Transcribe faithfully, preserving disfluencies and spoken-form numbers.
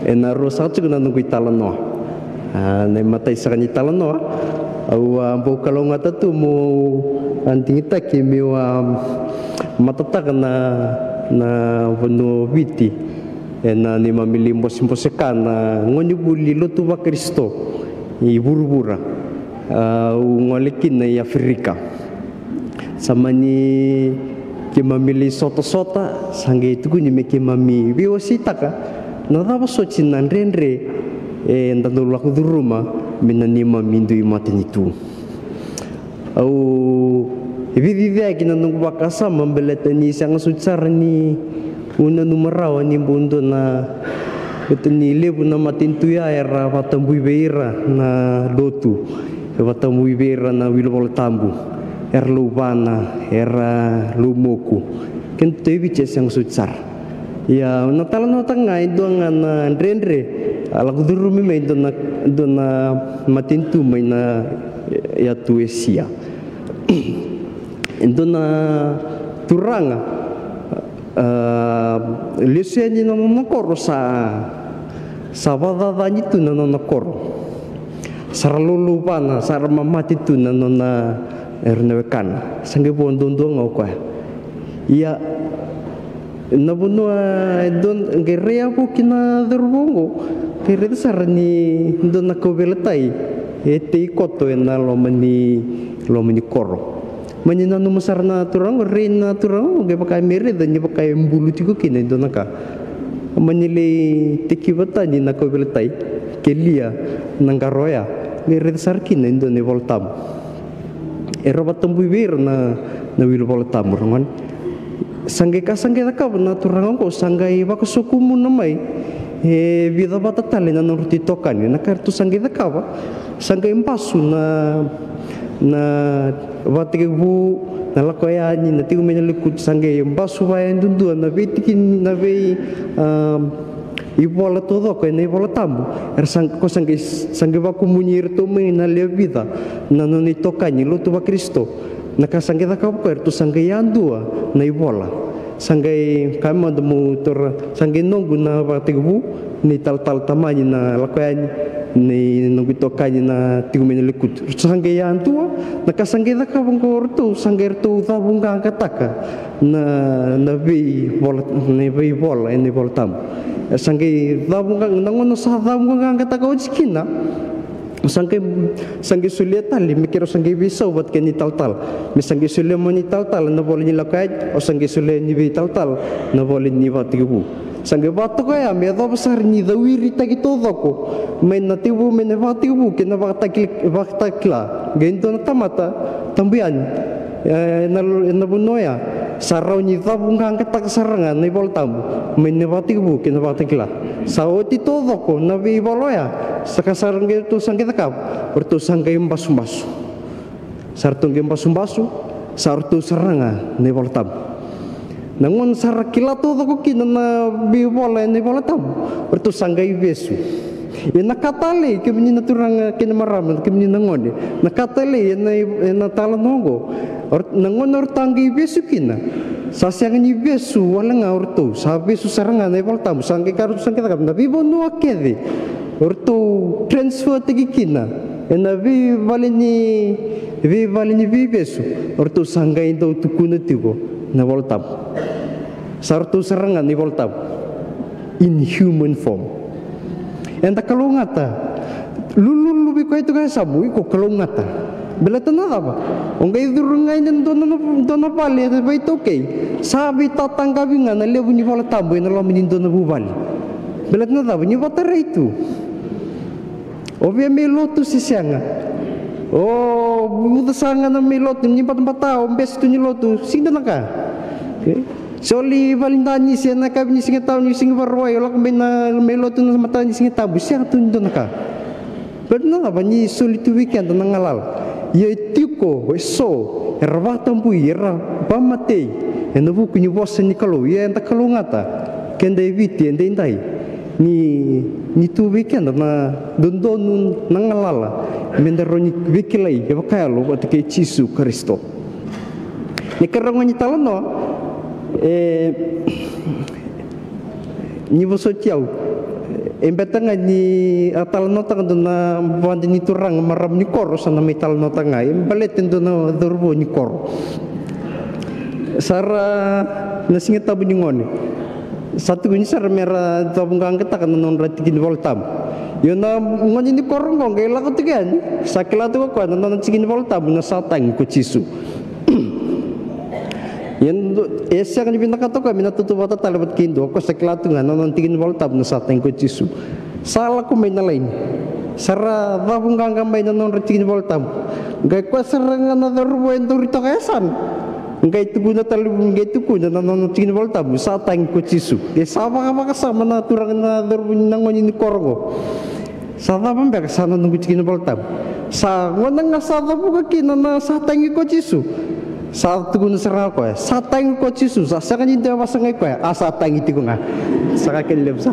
Ena rua saka tiko na noqu italanoa. A, na imatai saka ni talanoa, au a bau kalougata tu meu a digitaki meu a matataka na, na vanua o Viti ena neimami lai bosebose ka na gonevuli lotu vaKarisito i vuravura. A, au gole kina i Aferika. Sa mani keimami lai sotasota, sa qai tukuni me keimami veiwaseitaka na cava soti na dredre eda dau lako curuma mai na neimami dui matanitu. Au veiciciyaki na noqu vakasama baleta ni sega soti sara niu nanuma rawa ni bau dua na, baleta ni levu na matanitu ya era vakatabui vei ira na lotu, e vakatabui vei ira na wili Vola Tabu, era lauvana, era laumoku. Keda tu e Viti e sega soti sara. Ia, au na talanoataka ga e dua ga na dredre a lako curumi mai e dua na, dua na matanitu mai na yatu Esia. E dua na turaga, a, lesu yani na nona koro, sa, sa vakacacani tu na nona koro. Sa ra laulauvana, sa ra mamate tu na nona, era na wekana. Sa qai vo duadua ga o koya. Ia, na vanua e dua, qai rai yavo ki na cauravou oqo, qai raica sara ni dua na kauveilatai e tei koto ena loma ni, loma ni koro. Mani nanuma sara na turaga, rai na turaga, qai vaka me raica ni vaka e bulu tiko kina e dua na ka. Mani lai tekiva tani na kauveilatai, kelia na qaro oya, qai raica sara kina e dua na iVola Tabu. Era vakatabui vei ira na, na wili Vola Tabu, ragone. Sa qai ka sa qai cakava na turaga oqo, sa qai vakasokumuna mai e vica vata tale na nodratou itokani. Na ka eratou sa qai cakava, sa qai basu na, na vakatekivu, na Lako Yani, na Tiko mai na Lekutu, sa qai basu vaya duadua na veitiki, na vei, a, ivola taucoko ena iVola Tabu. Era sa, ko sa qai, sa qai vakumuni iratou mai na lewe vica na nona itokani lotu vaKarisito. Na ka sa qai cakava ko eratou sa qai yadua na ivola. Sa qai kaya mada meu taura, sa qai noqu na vakatekivu, na italatala tamani na Lako Yani, na noqu itokani na Tiko mai na Lekutu. Sa qai yadua, na ka sa qai cakava oqo o ratou, sa qai ratou cavuqaqataka na, na veivola, na veivola ena iVola Tabu. Sa qai cavuqa, na gauna sa cavuqaqataka oti kina, sa qai, sa qai solia tale me keirau sa qai veisau vata kei na italatala. Me sa qai solia mai na italatala na ivola ni Lako Yani, au sa qai solia yani vei italatala na ivola ni vakatekivu. Sa qai vakatoka oya me yacova sara ni cauiritaki taucoko mai na tekivu, mai na vakatekivu kei na vakatakila, vakatakila. Qai dua na tamata tabu yani, e, na, na vanua oya, sa rawa ni cavuqaqataka sara ga na iVola Tabu mai na vakatekivu kei na vakatakila. Sa oti taucoko na veivola oya, sa ka sara qai ratou sa qai cakava, o ratou sa qai basubasu. Sa ratou qai basubasu, sa ratou sara ga na iVola Tabu. Na gauna sa ra kila taucoko kina na veivola ena iVola Tabu, o ratou sa qai vesu. Ia na ka talei, kemuni na turaga kei na marama, kemuni na gone, na ka talei ena, ena talanoa oqo, o ra-, na gauna o ratou a qai vesu kina, sa sega ni vesu wale ga o ratou, sa vesu sara ga na iVola Tabu, sa qai ka ratou sa qai cakava na veivanua kece o ratou transfertaki kina ena veivale ni, veivale ni veivesu, o ratou sa qai dau tukuna tiko na iVola Tabu. Sa ratou sara ga na iVola Tabu in human form. Eda kalougata. Lululu vei koya e tiko e yasamu, iko kalougata. Baleta na cava? O qai curu ga ina dua na, dua na vale e veitaukei, sa veitataqavi ga na levu ni iVola Tabu ena loma ni dua na vuvale. Baleta na cava? Ni vakatarai tu. O via mai lotu se sega? O uca sara ga na mai lotu, ni batabata, o bese tu ni lotu, sega dua na ka. Okay? Se o lai vale ni danisi ena yakavi ni Siga Tawa ni Siga Vakarauwai, o lako mai na, mai lotu na mataka ni Siga Tabu, sega tu ni dua na ka. Baleta na cava? Ni soli tu vei keda na galala. Ia e tiko eso era vakatabui, era vakamatei ena vuku ni vosa ni Kalou. Ia eda kalougata, keda e Viti edaidai, ni, ni tu vei keda na dodonu na galala meda rawa ni veikilai e vakayalo vata kei Jisu Karisito. Ni karua ni talanoa, e, ni vosoti au, E beta ga ni a talanoataka dua na vadi ni turaga marama ni koro, sa na mai talanoataka ga e baleta dua na cauravou ni koro. Sa ra na Siga Tabu ni gone. Sa tukuni sara me ra cavuqaqataka na nodra tiki ni Vola Tabu. Io na gone ni koro oqo qai lako tiko yani, sa kila tiko o koya na nona tiki ni Vola Tabu na sa tagi ko Jisu. Ia e sega ni vinakata o koya me na tautauvata tale vata kei dua, o koya sa kila tu ga na nona tiki ni Vola Tabu na sa tagi ko Jisu. Sa lako mai na laini, sa ra cavuqaqa mai na nodra tiki ni Vola Tabu. Qai koya sara ga na cauravou e dauri toka e yasana, qai tukuna tale vei, qai tukuna na nona tiki ni Vola Tabu sa tagi ko Jisu. E sa vakavakasama na turaga na cauravou ni na gone ni koro oqo. Sa cava beka sa na noqu tiki ni Vola Tabu? Sa gona ga sa cavuka kina na sa tagi ko Jisu. Sa tukuna sara ga o koya sa tagi ko Jisu, sa sega ni dua e vasagai koya, a sa tagi tiko ga. Sa ka kena levu sa